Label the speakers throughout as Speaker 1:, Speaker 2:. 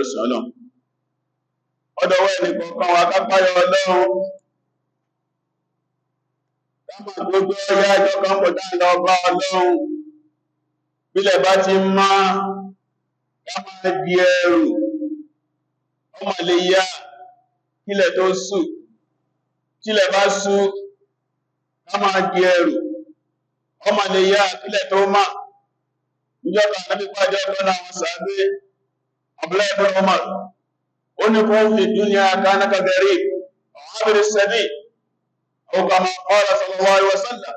Speaker 1: Ẹrúsìn Ọlọ́run, ọdọ̀wọ́ ẹnìkọ̀ọ̀kan wa ká páyà Ọlọ́run, ká mọ̀ gbogbo ọyá ẹjọ́ kan pọ̀ tá lọ bá Ọlọ́run. Bílẹ̀ bá ti mọ́, ká máa di ẹrù. Ọmọ lè yá kílẹ̀ tó ṣú. Tílẹ̀ bá ṣú, ká máa di ẹrù. Ọmọ lè yá kílẹ̀ tó mọ́. Níjọba ànábì pàdé ọ̀kan náà àwọn sàábé, Abdullahi ibn Umar. Ó ní كن في الدنيا كأنك غريب أو عابر السبيل أو كما قال صلى الله عليه وسلم.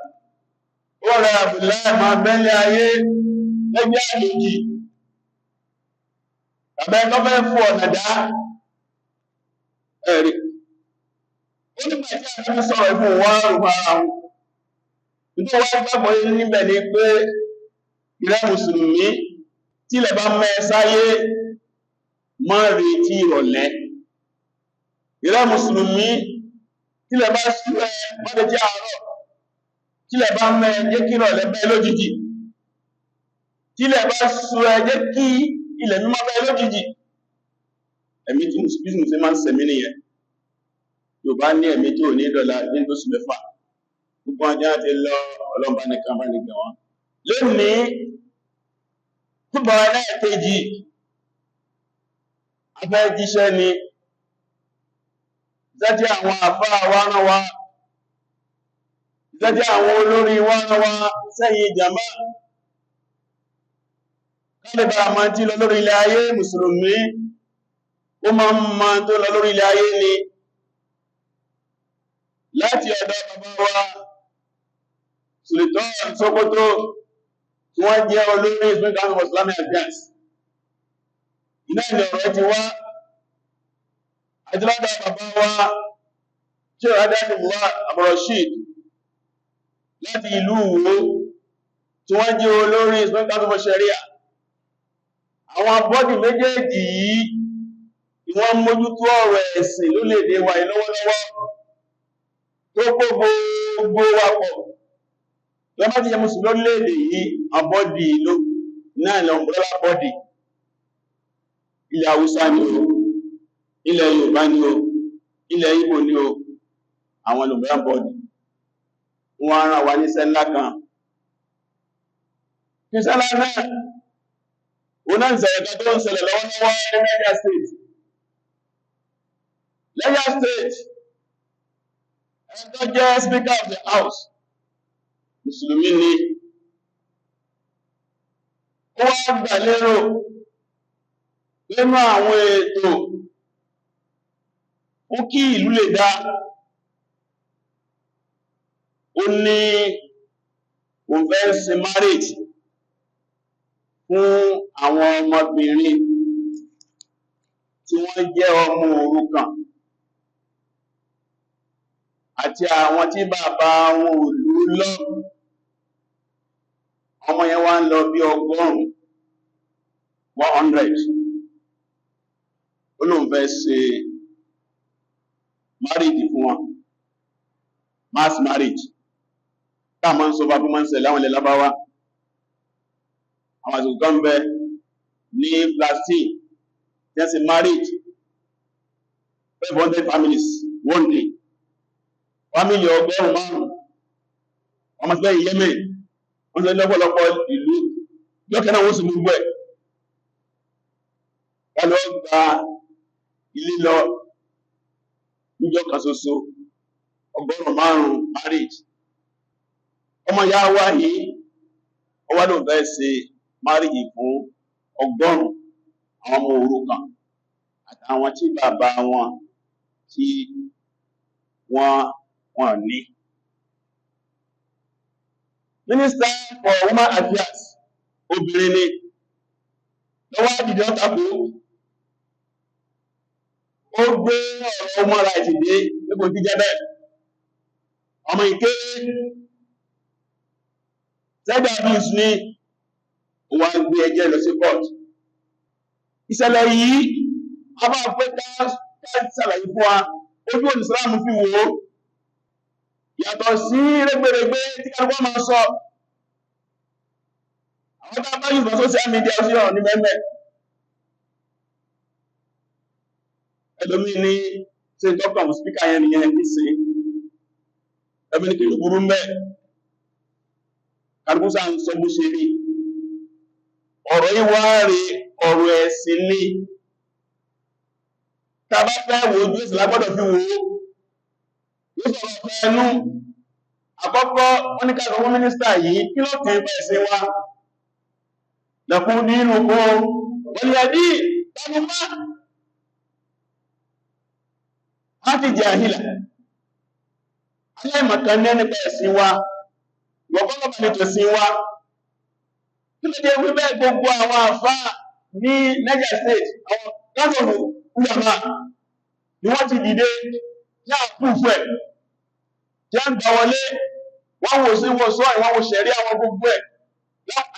Speaker 1: Ó rẹ̀ Abdullahi, máa bẹ́lẹ̀ ayé lẹ́gbẹ́ àjòjì tàbí ẹgbẹ́ fẹ́ fún ọ̀nà dá. Ẹ̀rí ó nígbà tí ànábì sọ̀rọ̀ ìfún wa rò ara wọn. Nítorí wá gbàgbọ́ níbẹ̀ ni pé ìrẹ́ mùsùlùmí, tílẹ̀ bá mẹ́ sáyé, má retí ìrọ̀lẹ́. Ìrẹ́ mùsùlùmí, tílẹ̀ bá ṣú ẹ, má retí àárọ̀. Tílẹ̀ bá mẹ́, jẹ́ kí ìrọ̀lẹ́ bẹ́ lójijì. Tílẹ̀ bá ṣú ẹ, jẹ́ kí ilẹ̀ mímọ́ bẹ́ lójijì. Ẹ̀mí tí mùsùlùmí máa ń sẹ̀mí nìyẹn. Yorùbá ní ẹ̀mí tí ò ní dọ̀la ní oṣù 6. Gbogbo ọjọ́ ti lọ, ọlọ́mbà nìkan bá nìkan wọn. Lónìí, túbọ̀ ẹlẹ́ẹ̀kejì, afẹ́ jíṣẹ́ ni iṣẹ́ tí àwọn àfáà wá rán wa, iṣẹ́ tí àwọn olórí wá rán wa sẹ́yìn jàmá, kálẹ̀bà máa tí lọ lórí ilẹ̀ ayé. Mùsùlùmí ó máa ń máa tó lọ lórí ilẹ̀ ayé ni. Láti ọ̀dọ̀ bàbá wa Sultan Sokoto, tí wọ́n jẹ́ olórí Supreme Council for Islamic Affairs, iná ni ọ̀rọ̀ ti wá, àti lọ́dọ̀ bàbá wa Sheikh Adédùnwá Abdulrasheed láti ìlú Ìwó, tí wọ́n jẹ́ olórí Supreme Council for Sharia. Àwọn body méjèèjì yìí ni wọ́n mójútó ọ̀rọ̀ ẹ̀sìn lórílẹ̀-èdè wa yìí lọ́wọ́lọ́wọ́, tó kó gbogbo wa pọ̀. Lọ́bá ti jẹ́ mùsùlùmí lórílẹ̀-èdè yìí, àwọn body ló náà lọ, umbrella body. Ilẹ̀ Haúsá ni o, ilẹ̀ Yorùbá ni o, ilẹ̀ Ìgbò ni o, àwọn umbrella body wọ́n rán wa níṣẹ́ ńlá kan. Iṣẹ́ ńlá náà, ó náà ń ṣẹlẹ̀ kan tó ń ṣẹlẹ̀ lọ́wọ́lọ́wọ́ ní Niger State. Niger State, ẹni tó jẹ́ Speaker of the House, mùsùlùmí ni. Ó wá gbà lérò nínú àwọn ètò fún kí ìlú lè dá, ó ní òun fẹ́ ṣe marriage fún àwọn ọmọbìnrin tí wọ́n jẹ́ ọmọ òrukàn àti àwọn tí bàbá wọn ò lú lọ. Ọmọ yẹn wá ń lọ bí 100, 100. Ó lóun fẹ́ ṣe marriage fún wọn, mass marriage táà máa ń sọ bá fún máa ń ṣẹlẹ̀ láwọn ilẹ̀ lábáwá. Àwọn àsìkò kan bẹ ní Palestine tí wọ́n ṣe marriage, 500 families one day, family 500. Wọ́n máa ṣe Yemen, wọ́n ṣe lọ́pọ̀lọpọ̀ ìlú lọ́kẹ́ náà, wọ́n sì gbogbo ẹ̀ wọ́n lọ gba ilé lọ níjọ́ kan ṣoṣo, 500 marriage. Ọmọ ìyá wa yìí, ó wá lóun fẹ́ ṣe marriage fún 100 àwọn ọmọ òrukàn àtàwọn tí bàbá wọn tí wọ́n wọ́n ní. Minister for Women Affairs, obìnrin ni, lọ́wọ́ àdìdì ọ́tàkó. Ó gbé ọ̀rọ̀ human rights dé nígbò tí jẹ́ bẹ́ẹ̀. Ọmọ ìké sex abuse ní, ó wá gbé ẹjẹ́ lọ sí court. Ìṣẹ̀lẹ̀ yìí, a bá pẹ́ ká ṣàlàyé fún wa ojú òní fi wò ó, yàtọ̀ sí rẹ́gbẹ̀rẹ̀gbẹ̀ tí kálukú máa sọ. Àwọn tá bá yìnbọn social media sí ọ̀rọ̀ ní mẹ́mẹ́. Ẹlòmí ní ṣe tọ́kàn fún spíkà yẹn nìyẹn nísìn. Ẹbí ní kí ló burú mbẹ́. Kàrùkúsà ń sọ bó ṣe rí. Ọ̀rọ̀ yìí wá rí ọ̀rọ̀ ẹ̀sìn ni. Tá bá fẹ́ wo ojú ẹ̀sìn la gbọ́dọ̀ fi wò ó. Yóò sọ̀rọ̀ ọ̀fẹ́ ẹnu. Àkọ́kọ́, wọ́n ní ká sọ fún mínísítà yìí, kí ló kàn nípa ẹ̀sìn wa? Lakum dinukum waliya din, tánú má. Á ti jẹ́ àhílà. Aláìmọ̀kan ní nípa ẹ̀sìn wa. Ìwọ̀kọ́ lọ́pàá ní tẹ̀sìn wa. Kí ló dé wí bẹ́ẹ̀? Gbogbo àwọn àfáà ní Niger State, àwọn Council of Ulama ni wọ́n ti dìde ní àpúfù ẹ̀ tí a ń gbà wọlé. Wọ́n wò sí wọ́n sọ ìwọ̀n wò ṣẹ̀rí àwọn gbogbo ẹ̀.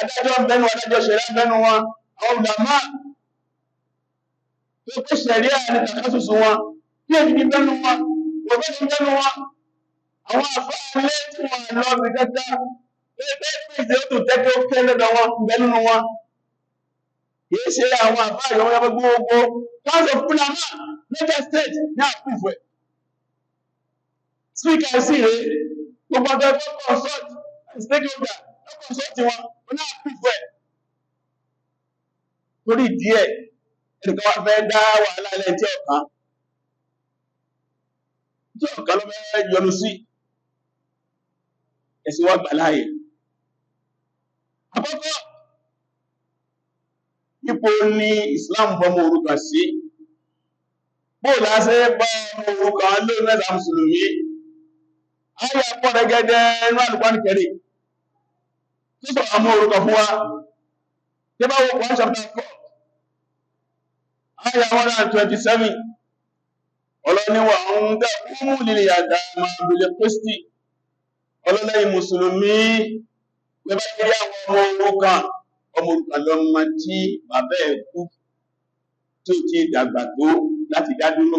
Speaker 1: Adájọ́ ń bẹnu, adájọ́ ṣẹ̀rí ń bẹnu wọn, àwọn ulama tó pé ṣẹ̀rí ní tàkásùsù wọn, phd bẹnu wọn, professor bẹnu wọn, àwọn àfáà ilé tí wọ́n lọ bí kẹta pé pé pèsè ó tó tẹ́kẹ́ ó kẹ́ lọ́dọ̀ wọn ń bẹ nínú wọn. Kìí ṣe àwọn àfáà ìyọwọ́ yàgbẹ́ gbogbo Council of Ulama Niger State ní àpúfù ẹ̀. Speaker sí rẹ̀, gbogbo ọjọ́ tó consult stakeholder tó consult wọn, wọn ní àpúfù ẹ̀. Torí díẹ̀ ẹnìkan wá fẹ́ dá wàhálà ilẹ̀ tí ọ̀kan ló fẹ́ yọnu sí ẹ̀sìn wa gbà láàyè. Àkọ́kọ́, ipò ní Islam fọmọ òrukàn sí? Bóòlù àṣẹ bá ọmọ òrukàn lórí mẹ́ta mùsùlùmí? Ayé pọ̀ rẹ̀gẹ́dẹ́ inú Al-Qur'an Karim tó sọ ọmọ òrukàn fún wa. Tí bá wo Quran chapter 4 ayah 127, ọlọ́niwà ń dẹ́kún lílẹ̀ yàtà máa bil qisti. Ọlọ́lẹ́yìn mùsùlùmí, lẹ́bàá rí àwọn ọmọ òrukàn, ọmọ òrukàn lọ́mọ tí bàbá ẹ̀ kú tí ó ti dàgbà tó láti dá dúró.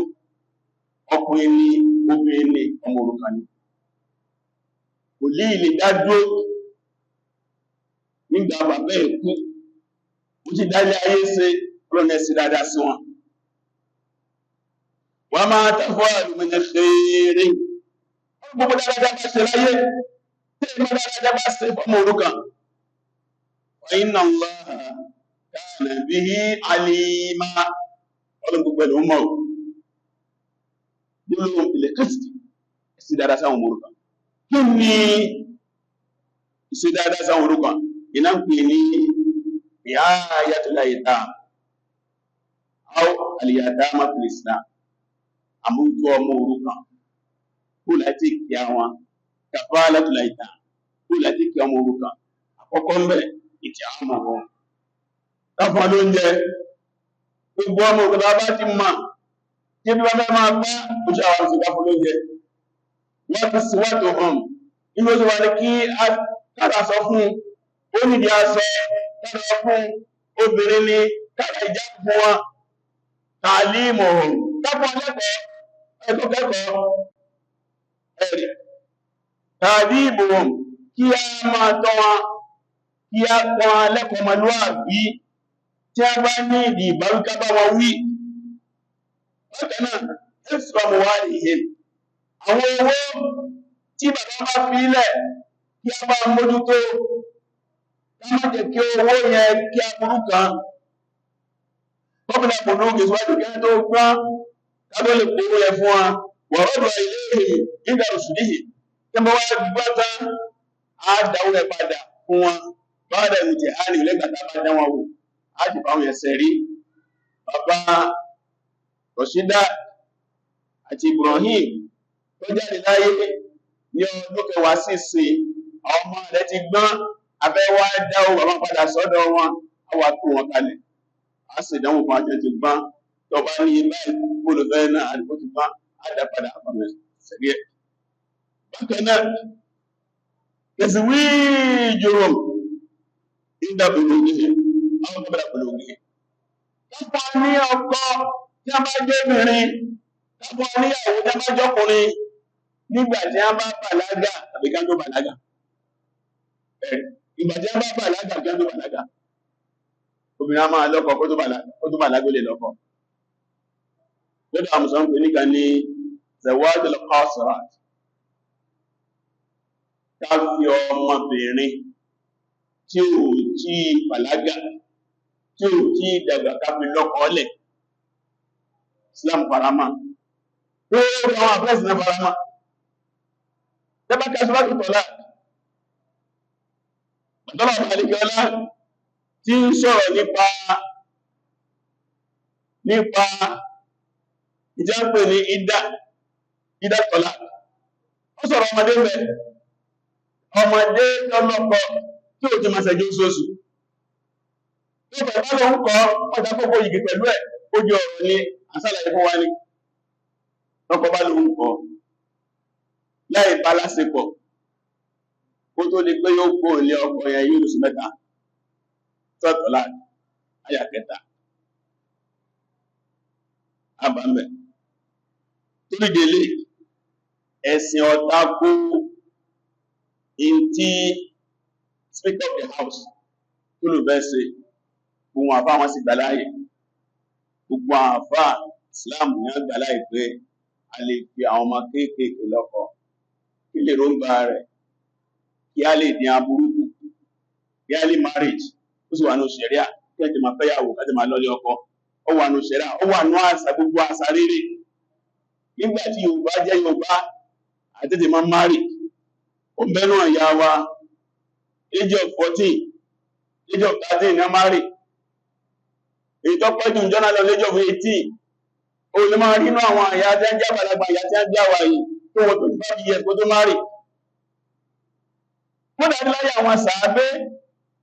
Speaker 1: Ọkùnrin ni, obìnrin ni, ọmọ òrukàn ni, kò lè lè dá dúró nígbà bàbá ẹ̀ kú, ó ti dálé ayé ṣe. Ọlọ́run ẹ̀ sí dáadáa sí wọn. Wọ́n máa tafọ́ àlùmọ̀nà fèrè, gbogbo dáadáa bá ṣe láyé, tí ìmọ̀ dáadáa bá ṣe fọ́mọ òrukàn, wa inna Allaha kana bihi alima. Ọlọ́run gbogbo ẹ̀ ló mọ̀. Gbólóhùn ilẹ̀ kristi, sí dáadáa sáwọn ọmọ òrukàn. Kí ni ìṣe dáadáa sáwọn òrukàn? Iná ń pè ní ri'ayatul aitam aw al-yatama fil Islam, àmójútó ọmọ òrukàn, kó láti kí àwọn kafalatul aitam, kó láti kí ọmọ òrukàn. Àkọ́kọ́ ń bẹ̀, ìtì àmọ̀ wọn káfọn lóúnjẹ. Gbogbo ọmọ òrukàn bá ti mọ̀ tí bí wọ́n fẹ́ máa gbá oṣù àwọn oṣù káfọn lóúnjẹ. Wọ́n ti síwájú hàn nínú oṣù wa ní kí kára sọ fún ó nídìí aṣọ, kára fún obìnrin ní kára ìjà fún wọn, tàlímù káfọn lẹ́kọ̀ọ́, ẹ̀kọ́ kẹ́kọ̀ọ́ ẹ̀rì, tàlímù kí a máa tọ́ wọn, kí a pọn lẹ́kọ̀ọ́ ọmọlúwàbí. Tí a bá ní ìdí ìbáwí, ká bá wọn wí. Bákan náà, ẹ̀sùn wà nìyẹn, àwọn owó tí bàbá bá fi lẹ̀, kí a bá mójútó, ká má jẹ́ kí owó yẹn kí a burú kan gómìnà kò lóògì síwájú kí a tó gbọ́n, ká tó lè kó owó yẹn fún wa. Wọ̀rọ̀dọ̀ ilé ìhìn nígbà oṣù níhì tí wọ́n wá gbọ́ tán, á dáwó ẹ̀ padà fún wọn. Báwa dẹ̀ mú jẹ́ á ní lẹ́gbàá tá a bá dá wọn wò, á ti fáwọn yẹn sẹ́rí. Bàbá Rọ̀ṣídà àti Ibrahim tó jáde láyé ní ọdún kẹwàá sí ìsìn, àwọn ọmọ rẹ̀ ti gbọ́n, afẹ́ wá dáwó bàbá padà sọ́dọ̀ wọn, á wá tó wọn kalẹ̀, á sì dánwò fún àjọ ti gbọ́n. Tó bá ní iye báyìí olùfẹ́ náà, àdúgbò ti gbọ́n, á dá padà àbàmì sẹ́rí ẹ̀. Bákan náà, tẹ̀síwíjòrò ìdàbòlògì àwọn ìdàbòlògì, kápọ̀ ní ọkọ tí a bá jẹ́ obìnrin, kápọ̀ níyàwó tí a bá jọ́kùnrin, nígbà tí a bá bàlágà tàbí ká tó bàlágà. Ìgbà tí a bá bàlágà, ká tó bàlágà. Obìnrin a máa lọ́kọ kó tó bàlágà, ó lè lọ́kọ. Lọ́dọ̀ àwọn mùsùlùmí pè níkan ní zawajul qasirat, ká fi ọmọbìnrin tí ò tí bàlágà, tí ò tí dàgbà, ká fi lọ́kọ lẹ̀. Islam farama, gbogbo àwọn àfẹ́sì náà farama. Tẹ́bá kásíwájú tọ́lá tọ́lá àlejọ́lá tí ń sọ̀rọ̀ nípa ìjẹ́ ní ìdá tọ́lá, ó sọ̀rọ̀ ọmọdé mẹ́, ọmọdé tọ́lọ́kọ tí ò ti máa ṣẹ̀jẹ̀ oṣooṣù, tó bẹ̀rẹ̀ bá lọ ń kọ́ ọjà kókó yìí pẹ̀lú ẹ̀. Ó jẹ́ ọ̀rọ̀ ní àṣàlàyé fún wa ní lọ́kọ bá ló ń kọ́ láì bá lásìkò, kó tó di pé yóò kó ilé ọkọ yẹn, yóò lóṣù 3. Tọ́tọ̀lá àyà kẹta àbámẹ́ torí délé ẹ̀sìn ọ̀tá kó in tí Speaker of the House tó lò fẹ́ ṣe. Gbogbo àfá wọn sì gbà láàyè, gbogbo àfá Islam ní àgbà láàyè pé a lè fi àwọn ọmọ kéékèèké lọ́kọ. Kí lè róńgbà rẹ̀? Kí a lè dín aburú kù. Early marriage, ó sì wà ní ṣẹ̀ríà, kí ẹ ti máa fẹ́yàwó káti máa lọ́lé ọkọ. Ó wà ní ṣẹ̀ríà, ó wà ní àṣà, gbogbo àṣà rere. Nígbà tí Yorùbá jẹ́ Yorùbá, àtètè máa marry. Ó bẹ́nu ìyá wa, age of 14, age of 13 ní marry. Èyí tó pẹ́ jù jọ́nà lọ, age of 18. Ó lè máa rí inú àwọn àyà tí a ń jẹ́ àgbàlagbà, ìyá tí a ń jẹ́ àwà yìí, tó wọ́n 25 years kó tó marry. Kódà láyé àwọn sàábé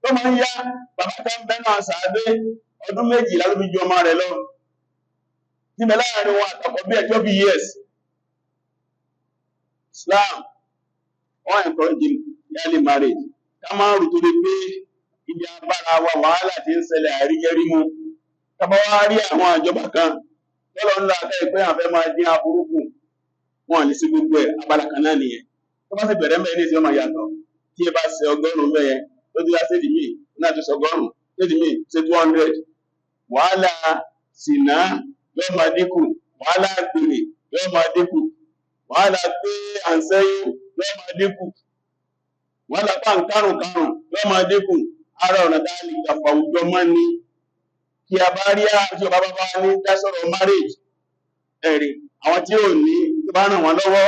Speaker 1: tó máa ń yá, bàbá kan bẹ́nu àwọn sàábé, ọdún 12 ló fi ju ọmọ rẹ̀ lọ níbẹ̀ láàrin wọn àtọkọ bí ẹ̀ 12 years. Islam wọ́n encourage early marriage. Ká máa rò torí pé ibi abára wa, wàhálà tí ń ṣẹlẹ̀, àìríjẹrímú. Tàbá wá rí àwọn ìjọba kan tọ́lọ ńlá akẹ́ pé àfẹ́ máa dín aburú kù, wọn ní sí gbogbo ẹ̀. Abala kan náà nìyẹn. Tó bá sì bẹ̀rẹ̀ mẹ́rin ní ìsìn, ọmọ yàtọ̀. Tí ẹ bá ṣe 100 mẹ́yẹn, tó ti wá sí èdè míì náà, tó ṣe 100, èdè míì ṣe 200, wàhálà sìnà yóò máa dínkù, wàhálà gbèrè yóò máa dínkù, wàhálà pé à ń ṣẹ́yún yóò máa dínkù, wàhálà pà ń kárùn kárùn yóò máa dínkù. Ara ọ̀nà tá a lè gbà fàwùjọ mọ́ ni kí a bá rí àti ọba bá bá ní dá sọ̀rọ̀ marriage. Ẹ̀rí àwọn tí ò ní, tó bá ràn wọ́n lọ́wọ́,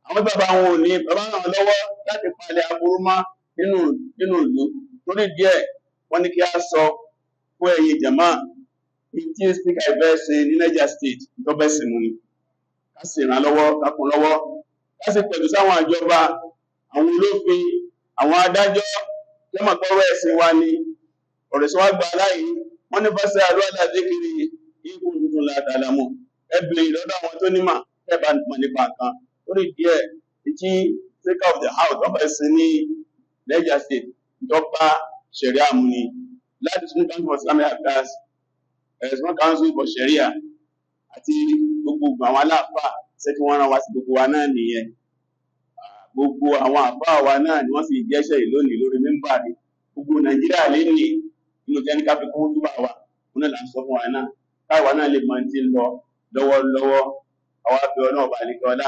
Speaker 1: àwọn tí bàbá wọn ò ní, bàbá ràn wọ́n lọ́wọ́ láti palẹ̀ aburú mọ́ nínú ìlú. Torí díẹ̀, wọ́n ní kí a sọ fún ẹ̀yin jàmá ní tí Speaker ìfẹ́ ṣe ní Niger State tó bẹ́ sí mu ni ká sì ràn lọ́wọ́, ká kún lọ́wọ́, ká sì pẹ̀lú sáwọn ìjọba, àwọn olófin, àwọn adájọ́, kí wọ́n mọ̀ pé ọ̀rọ̀ ẹ̀sìn wa ni, ọ̀rọ̀ ẹ̀sìn wa gba láàyè. Wọ́n ní fásitì àlọ́ àdékiri ikú tuntun látàlámù, ẹ bèèrè lọ́dọ̀ àwọn tó nímọ̀ ẹ bá mọ̀ nípa kan. Torí díẹ̀, tí Speaker of the House wọ́n fẹ́ sí ní Niger State tó bá ṣẹ̀ríà mu ni láti Supreme Council for Islamic Affairs, Supreme Council for Sharia àti gbogbo àwọn aláàfáà ṣé kí wọ́n rán wa sí gbogbo wa náà nìyẹn. Gbogbo àwọn àfáà wa náà ni wọ́n sì jẹ́ṣẹ́ yìí lónìí lórí mímbàrí gbogbo Nàìjíríà lénìí. Nínú tí ẹni ká fi kún túbà wa, wọn náà là ń sọ fún wa náà, káwa náà lè mọ ti ń lọ lọ́wọ́lọ́wọ́. Àwa fi ọ náà balẹ̀ kí ọlá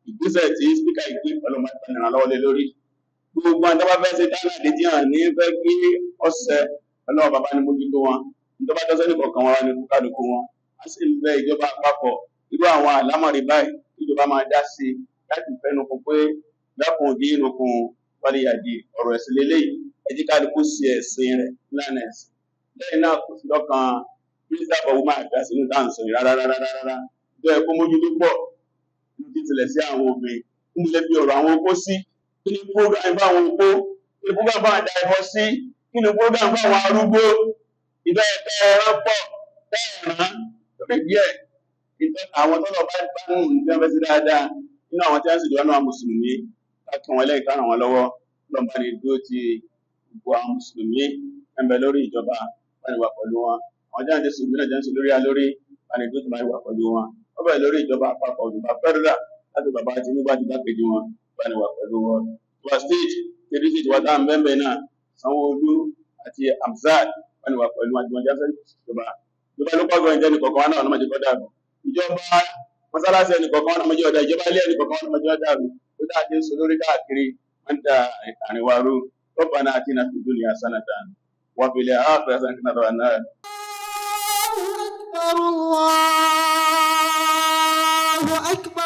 Speaker 1: ìgbésẹ̀ tí Speaker ìgbé, ọlọ́mọ ìpànìyàn lọ́wọ́ lé lórí gbogbo àwọn tó bá fẹ́ ṣe dáná àdéjì hàn ní fẹ́ kí ọ̀sẹ̀ ọlọ́wọ́ bàbá ní mójútó wọn. Tó bá tọ́sẹ́ nìkọ̀ọ̀kan wọn ní kálukú wọn. A sì ń bẹ ìjọba àpapọ̀, irú àwọn àlámọ̀rí báyìí, ìjọba máa dá sí láti fẹnu kò pé lakum dinukum waliyadi. Ọ̀rọ̀ ẹ̀sìn lélẹ́yìí, ẹ jẹ́ kálukú sí ẹ̀sìn rẹ̀ nílànà ẹ̀sìn. Lẹ́yìn náà, kò sí lọ́kàn Minister for Women Affairs inú dáhùn sọ yìí rárá rárá rárá. Tó yẹ kó mójútó pọ̀ nínú títìlẹ̀ sí àwọn obìnrin, kí lè fi ọ̀rọ̀ àwọn opó sí? Kí ni program fún àwọn opó? Kí ni program fún àwọn divorcee? Kí ni program fún àwọn arúgbó? Ìfẹ́ ẹ̀kẹ́ ẹ̀rọ pọ̀ tẹ́ẹ̀rán. Lórí díẹ̀, àwọn tọ́lọ̀ bá bá ń ní fẹ́ sí dáadáa nínú àwọn tí wọ́n sì jọ náà mùsùlùmí, ká kí wọn lẹ́yìn, ká ràn wọ́n lọ́wọ́. Lọ́nà ní dúró ti gbogbo àwọn mùsùlùmí ẹ̀mbẹ̀ lórí ìjọba, bá ní wà pẹ̀lú wọn. Àwọn jáde sùgbọ́n náà jẹ́ lórí alórí, bá ní dúró ti máa wà pẹ̀lú wọn. Ó bẹ̀rẹ̀ lórí ìjọba àpapọ̀, ìjọba federal, láti bàbá Tinubu àti igbákejì wọn, bá ní wà pẹ̀lú wọn. Ìjọba state, tẹ̀lé state wa táwọn bẹ́ẹ̀ náà, Sanwó-Olú àti Hamzat, bá ní wà pẹ̀lú wọn. Àti wọn jẹ́ ìjọba local government ẹnì kọ̀ọ̀kan wa náà, ọlọ́mọdé kọ́ dàrú. Ìjọba mọ́sálásí ẹnìkọ̀ọ̀kan ọlọ́mọdé ọ̀dà, ìjọba ilé ẹnìkọ̀ọ̀kan ọlọ́mọdé ọ̀dà rú. Ó dáadé sọ lórí káàkiri wọ́n da àárín wa rú. ربنا آتنا في الدنيا حسنة وفي الآخرة حسنة وقنا عذاب النار.
Speaker 2: أكبر، الله أكبر.